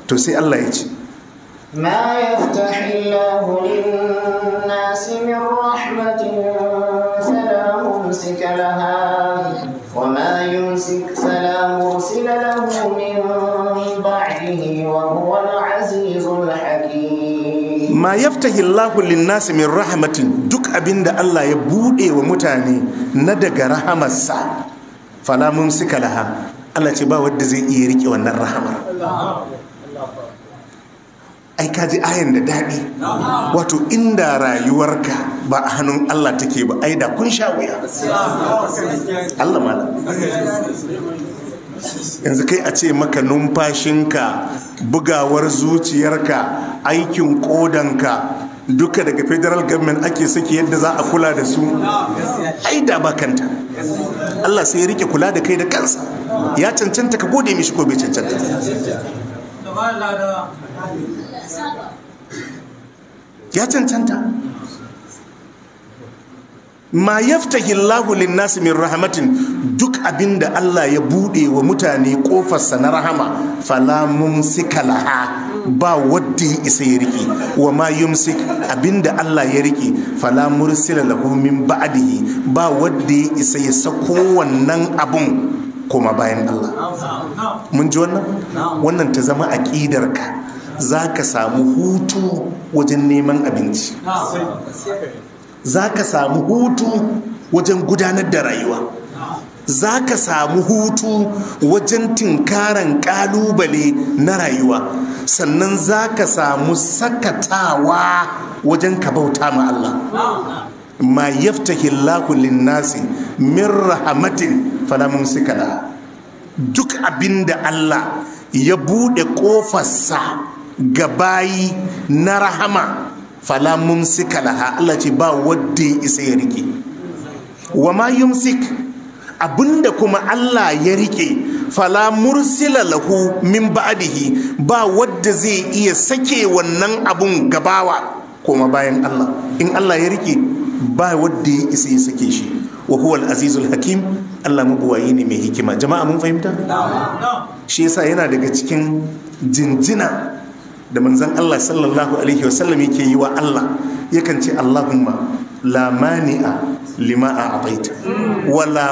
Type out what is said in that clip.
To sai Allah ya ce ما يفتح الله للناس من رحمة فلا ممسك لها وما يمسك فلا مرسل له من بعده وهو العزيز الحكيم. ما يفتح الله للناس من رحمة duk abinda Allah ya bude wa mutane na daga rahamarsa fala mumsika laha, Allah ce ba wanda zai iya rike wannan rahamar. Ai ka ji ayan da daɗi. Wato inda rayuwarka ba a hannun Allah take ba, ai da kun sha wuya. Allah malam. Yanzu kai a ce maka numfashinka, bugawar zuciyarka, aikin kodanka duka daga federal government ake saki yadda za a kula da su, ai da ba kanta. Allah sai ya rike kula da kai da kansa. Ya cancanta ka gode mishi ko bai cancanta? Ya cancanta. Ma yaftahi Allahu lin-nasi min rahmatin, duk abinda Allah ya bude wa mutane kofarsa na rahama fala mumsika laha, ba wadda ya isa ya rike. Wa ma yumsik, abinda Allah ya rike fala mursila lahu min ba'dihi, ba wadda ya isa ya sako wannan abun koma bayan Allah. Mun ji wannan? Wannan ta zama aqidarka. Za ka samu hutu wajen neman abinci, za ka samu hutu wajen gudanar da rayuwa, za ka samu hutu wajen tinkaran kalubale na rayuwa, sannan za ka samu sakatawa wajen ka bauta ma Allah. Ma yaftahi Allahu lin-nasi min rahmatin fala mumsika laha. Duk abinda Allah ya bude kofarsa ga bayi na rahama fala mumsika laha, Allah ce ba wadda ya isa ya rike. Wa ma yumsik, abinda kuma Allah ya rike fala mursila lahu min ba'dihi, ba wadda zai iya sake wannan abun gabawa koma bayan Allah. In Allah ya rike ba wadda ya isa ya sake shi. Wa huwa al-azizul hakim, Allah mabuwayi ne mai hikima. Jama'a mun fahimta? Shi yasa yana daga cikin jinjina da manzon Allah sallallahu alaihi wasallam yake yi wa Allah, yakan ce Allahumma la mani'a lima a'taita wa la